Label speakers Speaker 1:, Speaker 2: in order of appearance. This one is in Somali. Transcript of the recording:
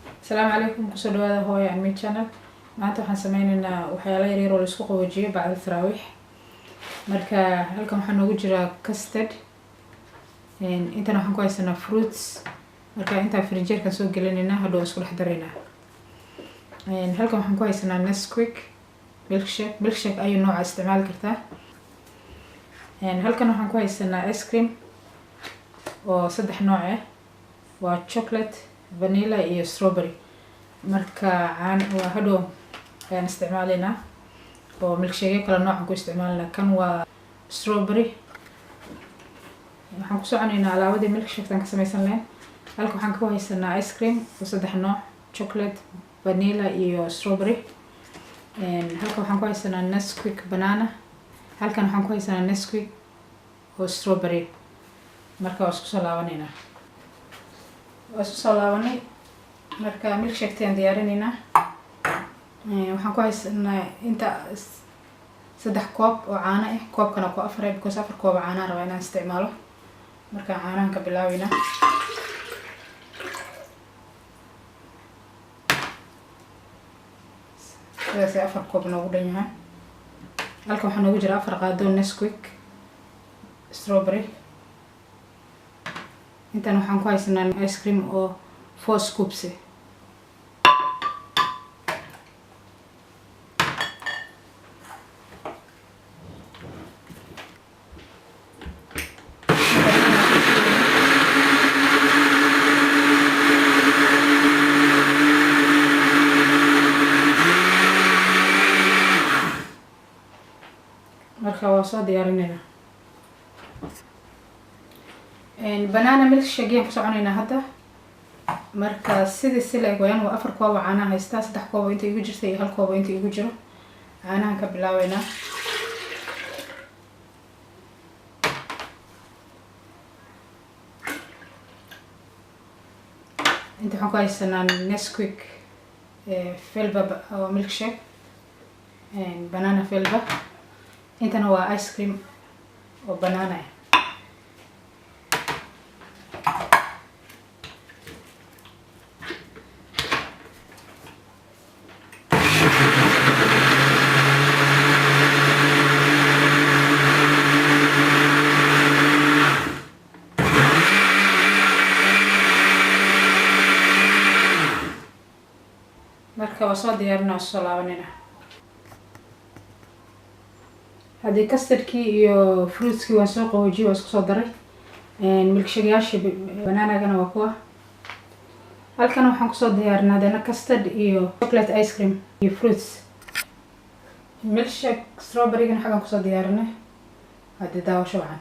Speaker 1: Asalaamu calaykum, kusoo dhawaada Hooyo and Me channel. Maanta waxaan sameyneynaa waxyaala yaryar oo laisku qaboojiyo bacda taraawiix. Marka halkan waxaa noogu jiraa custard, intana waxaan ku haysanaa fruits. Marka intaa frinjeerkan soo gelinaynaa, hadhow isku dhex daraynaa. Halkan waxaan ku haysanaa Nesquik milkshake. Milkshake ayuu nooca isticmaali kartaa. Halkan waxaan ku haysanaa ice cream oo saddex nooc ah, waa chocolate, vanilla iyo strawberry. Marka caan waa hadhow ayaan isticmaalaynaa oo milkshakeyo kale noocan ku isticmaalanaa. Kan waa strawberry. Waxaan ku soconaynaa alaabadii milkshaketan ka sameysan lahayn. Halka waxaan ku haysanaa ice cream oo saddex nooc, chocolate, vanilla iyo strawberry. Halka waxaan ku haysanaa Nesquik banana. Halkan waxaan ku haysanaa Nesquik oo strawberry. Marka waa isku soo laabaneynaa. Waa isku soo laabanay. Marka milkshake aan diyaarinaynaa. Waxaan ku haysanaa inta 3 koob oo caano ah, koobkana ku afar ah, because 4 koob oo caanaha rabaa inaan isticmaalo. Marka caanahan ka bilaabeynaa. Sidaasay 4 koob noogu dhan yahay. Halkan waxaa noogu jira 4 qaado Nesquik strawberry. Intan waxaan ku haysanaa ice cream oo 4 scoops ah. Marka waa soo diyaarineynaa. Banana milkshake ayaan ku soconeynaa hadda. Marka sidii si la eg wayaan, waa 4 koob oo caanaha haystaa, 3 koob oo inta igu jirta iyo 1 koob oo inta igu jiro. Caanahan ka bilaabeynaa. Inta waxaan ku haysanaa Nesquik flavor oo milkshake, banana flavor. Intana waa ice cream oo banana ah. Marka waa soo diyaarinaa, soo laabanayna. Haddii custardkii iyo fruitskii waan soo qaboojiyey, waan isku soo daray. Milkshakeyaasha bananagana waa kuwa. Halkan waxaan kusoo diyaarinaa haddana custard iyo chocolate ice cream iyo fruits. Milkshake strawberrygana xaggan kusoo diyaarinay. Haddii daawasho wacan.